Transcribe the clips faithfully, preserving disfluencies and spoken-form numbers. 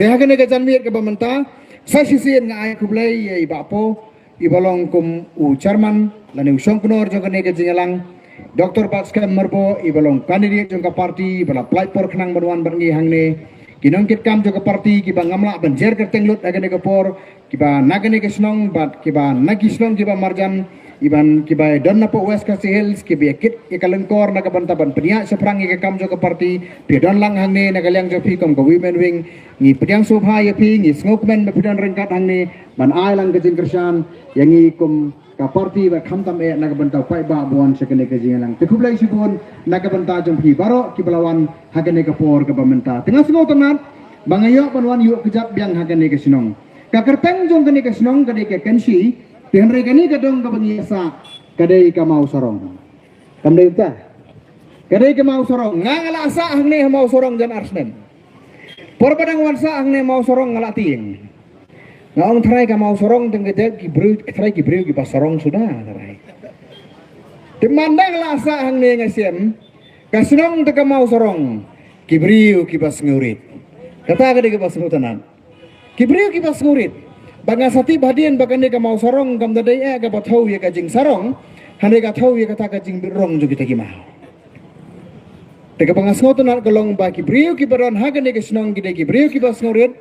Te ha kane ka janmiet kaba mynta, sa shisien nga ai khublei ïa i Bah Poh, iba long kum u chairman lane u shongknor jong kane ka jingïalang, Doctor Batskhem Myrboh, iba long candidate jong ka party, iba la pynlait por khnang ban wan bad ngi hangne. Ki nongkitkam jong ka party kiba ngam lah ban jer kyrteng lut ha kane ka por, kiba na kane ka shnong bad kiba na ki shnong kiba marjan, iban kiba don napoh West Khasi Hills, kiba ïa kit ïa ka lyngkor na ka bynta ban pynïaid shaphrang ïa ka kam jong ka party, phi don lang hangne na ka liang jong phi kum ka women wing. Ngi pdiang sngewbha ïa phi, ngi sngewkmen ba phi don ryngkat hangne ban ai lang ka jingkyrshan ïa ngi kum ka party, ba khamtam eh na ka bynta u paidbah ba wan sha kane ka jingïalang. Te khublei shibun na ka bynta jong phi baroh kiba la wan ha kane ka por kaba mynta. Te nga sngewtynnat ba nga ïoh ban wan ïuh kjat biang ha kane ka shnong. Ka kyrteng jong kane ka shnong ka dei ka Kynshi, te hynrei kane ka dong kaba ngi sah ka dei ka Mawsarong. Kam dei ta? Ka dei ka Mawsarong. Nga nga la sah hangne ha Mawsarong jan ar snem. Por ba dang wan sah hangne Mawsarong nga la tieng. Nga ong trai ka Mawsarong teng ka dei ki briew, trai ki briew kiba sarong suda, trai. Te man dang la sah hangne nga shem, ka shnong te ka Mawsarong, ki briew kiba sngewrit. Kata ka dei kaba sngewtynnat. Ki briew kiba sngewrit. Ba nga sa tip hadien ba kane ka Mawsarong kam da dei eh kaba thew ïa ka jingsarong, hynrei ka thew ïa kata ka jingbitrong jong kita ki maw. Te kaba nga sngewtynnat ka long ba ki briew kiba don ha kane ka shnong ki dei ki briew kiba sngewrit.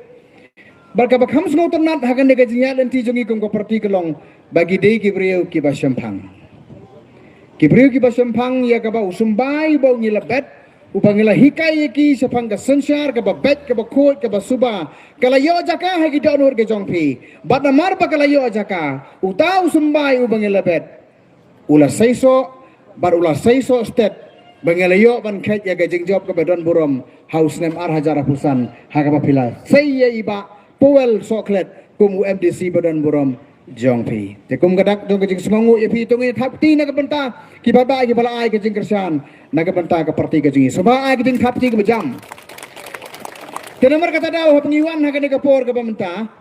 Bad kaba kham sngewtynnat ha kane ka jingïaid lynti jong ngi kum ka party ka long ba ki dei ki briew kiba shemphang. Ki briew kiba shemphang ïa kaba u symbai uba ngi la bet, uba ngi la hikai ïa ki shaphang ka synshar kaba beit, kaba khuid, kaba suba, ka la ïoh jaka ha ki dohnud ka jong phi. Bad namar ba ka la ïoh jaka, uta u symbai uba ngi la bet, u la seisoh, bad u la seisoh stet ba ngi la ïoh ban kheit ïa ka jingjop kaba don burom ha u snem ar hajar arphew san, ha kaba phi la sei ïa i Bah Powell Sohkhlet kum u M D C ba don burom jong phi. Te kum ka dak jong ka jingsngewnguh ïa phi, to ngin thap kti na ka bynta ki paidbah kiba la ai ka jingkyrshan na ka bynta ka party ka jong ngi. Sngewbha ai ka jingthap kti kaba jam. Te namar kata daw haba ngi wan ha kane ka por kaba mynta,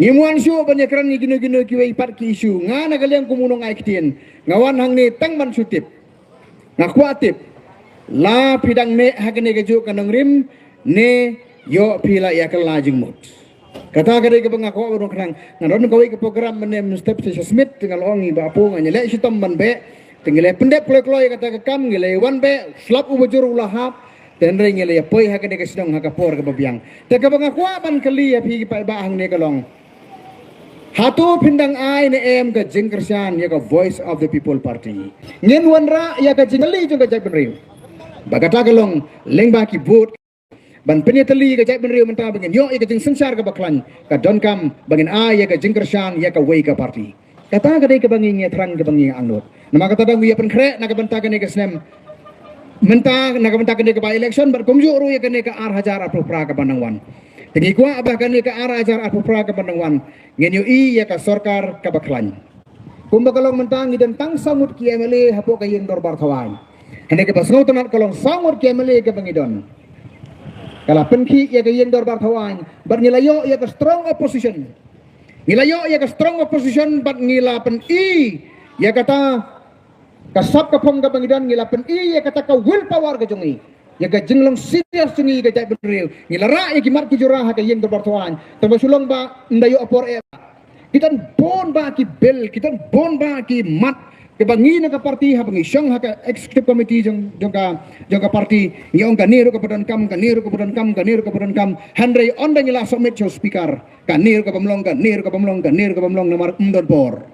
ngim wan shuh ban ïakren ïa kino kino kiwei pat ki issue. Nga na ka liang kum u nongai ktien, nga wan hangne tang ban shu tip. Nga kwah tip, la phi dang neh ha kane kajuh ka nongrim, ne ïoh phi la ïa kylla jingmut. Kata ka dei kaba nga kwah ban ong khnang. Nga don kawei ka program mynne mynstep sha Smit, te nga la ong i Bah Pu ngan ïaleh shitom ban beh. Te ngi la pyndep kloi kloi ïa kata ka kam, ngi la wan beh, slap uba jur u la hap. Te hynrei ngi la ïa poi ha kane ka shnong ha ka por kaba biang. Te kaba nga kwah ban kylli ïa phi ki paidbah hangne ka long, hato phin dang ai ne em ka jingkyrshan ïa ka Voice of the People Party? Ngin wanrah ïa ka jingkylli jong ka jaitbynriew. Ba kata ka long lyngba ki vote ban pynïatylli ka jaitbynriew mynta ba ngin ïoh ïa ka jingsynshar kaba khlaiñ, ka donkam ba ngin ai ïa ka jingkyrshan ïa kawei ka party. Kata ka dei kaba ngi ngi thrang kaba ngi angnud. Namar kata dang ïa pynkhreh na ka bynta kane ka snem. Mynta na ka bynta kane ka by election bad kumjuh ruh ïa kane ka ar hajar arphew phra kaba nang wan. Te ngi kwah ba kane ka ar hajar arphew phra kaba nang wan ngin ïohi ïa ka sorkar kaba khlaiñ. Kumba ka long mynta ngi don tang saw ngut ki M L A hapoh ka ïing dorbar thaw aiñ. Hynrei kaba sngewtynnat ka long saw ngut ki M L A kaba ngi don, ka la pynkhih ïa ka ïing dorbar thaw aiñ bad ngi la ïoh ïa ka strong opposition. Ngi la ïoh ïa ka strong opposition bad ngi la pyni ïa kata ka sap ka phong kaba ngi don, ngi la pyni ïa kata ka will power ka jong ngi, ïa ka jinglong serious jong ngi ka jaitbynriew. Ngi la rah ïa ki mat ki jura ha ka ïing dorbar thaw aiñ. Tangba shu long ba ym da ïoh por eh. Ki don bun bah ki bill, ki don bun bah ki mat kiba ngi na ka party haba ngi shong ha ka executive committee jong, jong ka, jong ka party, ngi ong kane ruh kaba donkam, kane ruh kaba donkam, kane ruh kaba donkam. Hynrei ynda ngi la submit sha u speaker, kane ruh kabym long, kane ruh kabym long, kane ruh kabym long namar ym don por.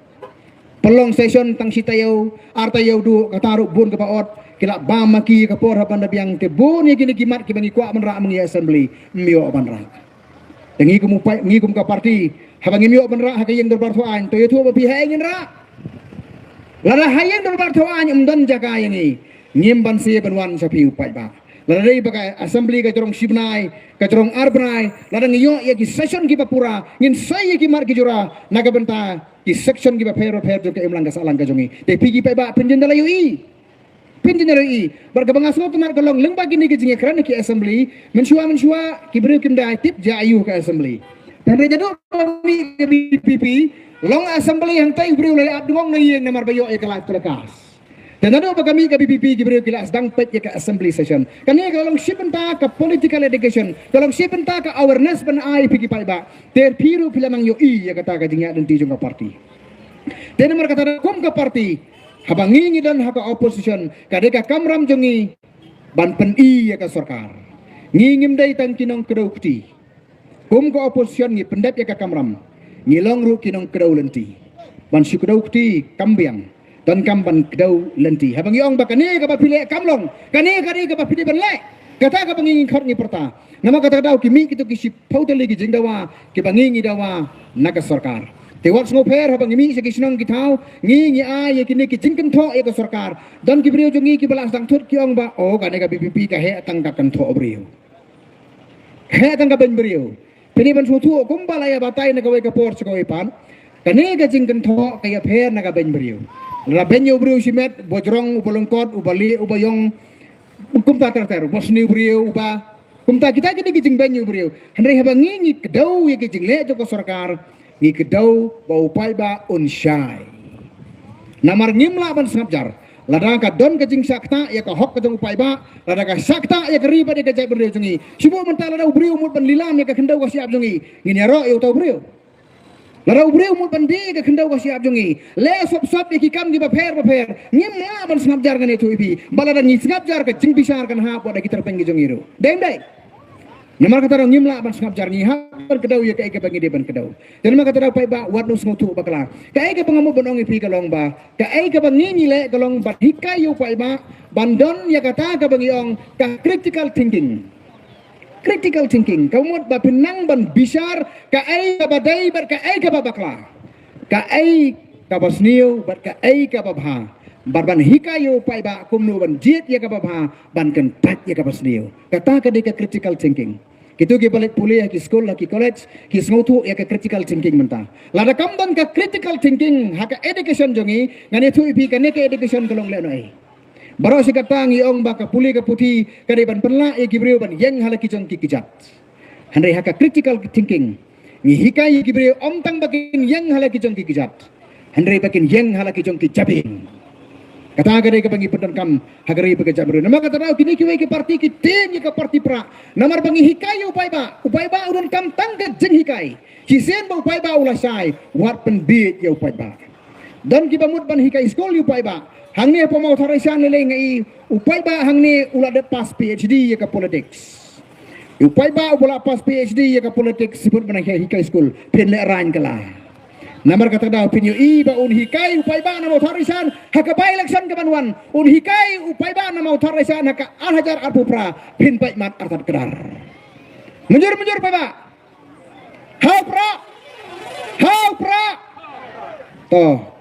Pynlong session tang shi taïew, ar taïew duh, kata ruh bun kaba ot, ki la bam ma ki ka por ha ban da biang. Te bun ïa kine ki mat kiba ngi kwah ban rah ma ngi assembly, ym ïoh ban rah. Te ngi kum u pai, ngi kum ka party, haba ngim ïoh ban rah ha ka ïing dorbar thaw aiñ, to ïathuh ba phi haei ngin rah. Lada ha ïing dorbar thaw aiñ ym don jaka ïa ngi, ngim banse ban wan sha phi u paidbah. Lada dei ba ka assembly ka jrong shi bnai, ka jrong ar bnai, lada ngi ïoh ïa ki session kiba pura, ngin sei ïa ki mat ki jura na ka bynta ki section kiba pher bapher jong ka imlang ka sahlang ka jong ngi. Te phi ki paidbah phin jin da la ïohi. Phin jin da la ïohi. Bad kaba nga sngewtynnat ka long lyngba kine ki jingïakren ki assembly, mynshuwa mynshuwa ki briew kim da tip jia aiu ka assembly. Te hynrei naduh ba mih ka V P P, long assembly hangta u briew la ïa ap dngong na ïing namar ba ïoh ïa ka live telecast. Te naduh ba ka mih ka VPP ki briew ki la sdang peit ïa ka assembly session. Kane ka long shi bynta ka political education, ka long shi bynta ka awareness ban ai phi ki paidbah. Te phi ruh phi la nang ïohi ïa kata ka jingïaid lynti jong ka party. Te namar kata kum ka party, haba ngi ngi don ha ka opposition, ka dei ka kamram jong ngi ban pyni ïa ka sorkar. Ngi ngim dei tang ki nongkdew kti. Kum ka opposition ngi pyndep ïa ka kamram. Ngi long ruh ki nongkdew lynti. Ban shu kdew kti kam biang. Donkam ban kdew lynti. Haba ngi ong ba kane kaba phi leh kam long, kane kane kaba phi dei ban leh. Kata kaba ngi ngi khot ngi pyrta. Namar kata ka daw ki mih kito ki shiphew tylli ki jingdawa kiba ngi ngi dawa na ka sorkar. Te wat sngewpher, haba ngi mih sha ki shnong ki thaw, ngi ngi ai ïa kine ki jingkynthoh ïa ka sorkar. Don ki briew jong ngi kiba la sdang thut ki ong ba, oh, kane ka VPP ka heh tang ka kynthoh briew. Heh tang ka beiñ briew. Phi dei ban sngewthuh kumba la ïa batai na kawei ka por sha kawei pat. Kane ka jingkynthoh ka ïapher na ka beiñ briew. La beiñ ïa u briew shimet, uba jrong, uba lyngkot, uba lieh, uba ïong, kumta ter ter, uba sniew briew, uba, kumta kita kine ki jingbeiñ ïa u briew. Hynrei haba ngi ngi kdew ïa ki jingleh jong ka sorkar, ngi kdew ba u paidbah un shai. Namar ngim lah ban sngap jar. Lada ka don ka jingshah ktah ïa ka hok ka jong u paidbah, lada ka shah ktah ïa ka ri bad ïa ka jaitbynriew jong ngi. Shu buh mynta lada u briew u mut ban lilam ïa ka khyndew ka shyiap jong ngi, ngin ïaroh ïa uta u briew. Lada u briew u mut ban die ïa ka khyndew ka shyiap jong ngi, leh sop sop ïa ki kam kiba pher ba pher, ngim lah ban sngap jar, ngan ïathuh ïa phi. Ba lada ngi sngap jar, ka jingbishar kan hap wat da ki tyrpeng ki jong ngi ruh. Dei ym dei? Namar kata ruh ngim lah ban sngap jar, ngi hap ban kdew ïa kaei kaba ngi dei ban kdew. Te namar kata ruh paidbah, wat nym sngewthuh bakla. Kaei kaba nga mut ban ong ïa phi ka long ba, kaei kaba ngi ngi leh ka long ban hikai ïa u paidbah ban don ïa kata kaba ngi ong ka critical thinking. Critical thinking, ka mut ba phin nang ban bishar kaei kaba dei bad kaei kaba bakla, kaei kaba sniew bad kaei kaba bha, bad ban hikai ïa u paidbah kumno ban jied ïa kaba bha, ban kyntait ïa kaba sniew. Kata ka dei ka critical thinking. Kito kiba leit pule ha ki skul, ha ki college, ki sngewthuh ïa ka critical thinking mynta. Lada kam don ka critical thinking ha ka education jong ngi, ngan ïathuh ïa phi kane ka education ka long lehnohei. Baroh shi katta ngi ong ba ka pule ka puthi ka dei ban pynlah ïa ki briew ban ïeng ha la ki jong ki kjat. Hynrei ha ka critical thinking ngi hikai ïa ki briew ym tang ba kin ïeng ha la ki jong ki kjat, hynrei ba kin ïeng ha la ki jong ki jabieng. Kata ka dei kaba ngi pyndonkam ha ka ri bad ka jaitbynriew. Namar kata daw kine kiwei ki parti ki tieng ïa ka parti prah. Namar ba ngi hikai ïa u paidbah, u paidbah u donkam tang ka jinghikai. Shisien ba u paidbah u la shai, wat pynbieit ïa u paidbah. Don kiba mut ban hikai skul ïa u paidbah. Hangne hapoh Mawthadraishan lei lei nga i u paidbah hangne u la dep pass PhD ïa ka politics. U paidbah uba la pass PhD ïa ka politics, shu mut ban hikai skul, phin leh rang kylla. Namar kata daw phin ïohi ba un hikai u paidbah na Mawthadraishan ha ka by election kaban wan, un hikai u paidbah na Mawthadraishan ha ka ar hajar arphew phra, phin peit mat artat kdar. Mynjur mynjur paidbah. Hau prah. Hau prah. To.